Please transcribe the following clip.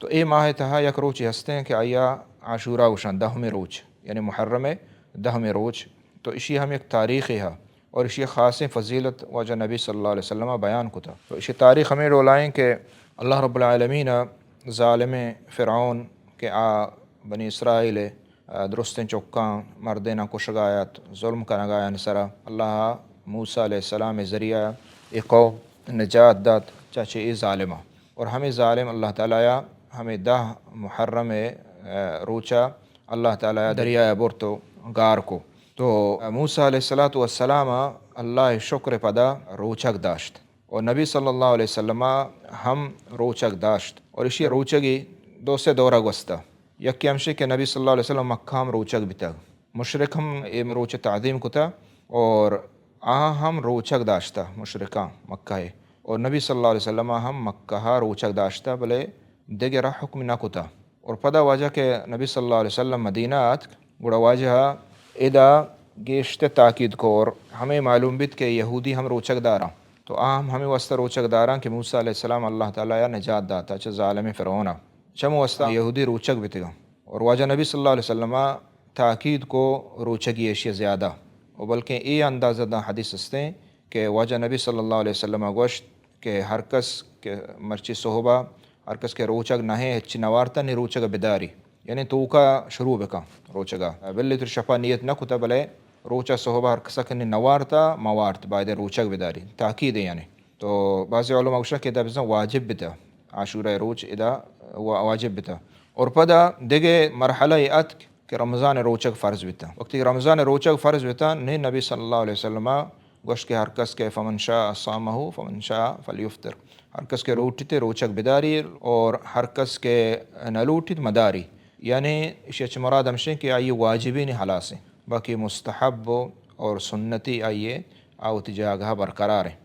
تو اے ماہ ءِ تہا یک روچے ہستیں کہ آئی ءَ عاشورہ گوشاں، دہمی روچ، یعنی محرم ءِ دہمی روچ۔ تو اشی ہم یک تاریخے ہا اور اشی خاصیں فضیلت واجہ نبی صلی اللہ علیہ وسلم ءَ بیان کتا۔ تو اشی تاریخ ہمے ڈولائیں کہ اللہ رب العالمین ءَ ظالمیں فرعون کہ آ بنی اسرائیل ءِ درستیں چکاں، مردیناں کشگا ات، ظلم کنگا آیانی سرا، اللہ ءَ موسیٰ علیہ السلام ءِ ذریعہ ءَ اے قوم نجات دات چہ چہ اے ظالماں۔ اور ہمے ظالم اللہ تعالیٰ ءَ ہمے دہ محرم ءِ، آ، روچا اللہ تعالیٰ ءَ دریا ءَ برت و گار کو۔ تو موسیٰ علیہ الصلوۃ والسلام ءَ اللہ ءِ شکر ءِ پدا روچگ داشت۔ اور نبی صلی اللہ علیہ وسلم ءَ ہم روچگ داشت۔ اور اشی روچگی دو سے دورہ گوستا۔ یکے ہمشی کہ نبی صلی اللہ علیہ وسلم مکہ ہم روچگ بیتگ۔ مشرک ہم اے روچ تعظیم کتا اور آہاں ہم روچگ داشتا مشرکاں مکہ ءِ۔ اور نبی صلی اللہ علیہ وسلم ءَ ہم مکہ ءَ روچگ داشتا، بلے دگہ را حکم نہ کتا۔ اور پدا واجہ کہ نبی صلی اللہ علیہ وسلم مدینہ آتک، گڑا واجہ ادا گیشتر تاکید کو اور ہمے معلوم بیت کہ یہودی ہم روچگ داراں۔ تو آ ہم ہمے واسطہ روچگ داراں کہ موسیٰ علیہ السلام اللہ تعالیٰ ءَ نجات داتا چہ ظالم فرعون ءَ۔ چمو واسطہ یہودی روچگ بیتگاں۔ اور واجہ نبی صلی اللہ علیہ وسلم ءَ تاکید کو روچگی ءِ اشی زیادہ۔ و بلکیں اے اندازہ داں حدیث ہستیں کہ واجہ نبی صلی اللہ علیہ وسلم ءَ گوشت کہ ہر کس کہ مرچی صحبا ہر کس کہ روچگ نہ ایں، ہچی نوارتا، نی روچگ بداری۔ یعنی توکا شروع بکن روچگا۔ بلے تو شپا نیت نہ کتا، بلے روچا صحبا ہر کسا کہ نی نوارتا، موارت، باید روچگ بداری۔ تاکید یعنی۔ تو بعضی علماء گوشن کہ ادا بزن واجب بیتا، عاشورہ روچ ادا وا-، واجب بیتا۔ اور پدا دگہ مرحلہ اتک کہ رمضان روچگ فرض بیتا۔ وقتی کہ رمضان روچگ فرض بیتا، نی نبی صلی اللہ علیہ وسلم گوشت کہ ہر کس کہ فمن شاء صامہ فمن شاء فلیفطر، ہر کس کہ لوٹیت روچگ بداری اور ہر کس کہ نہ لوٹیت مداری۔ یعنی اشی چہ مراد ہمشیں کہ آئی واجبی نی ہلاس ایں، باقی مستحب اور سنتی آئی آ وتی جاگہ برقرار ایں۔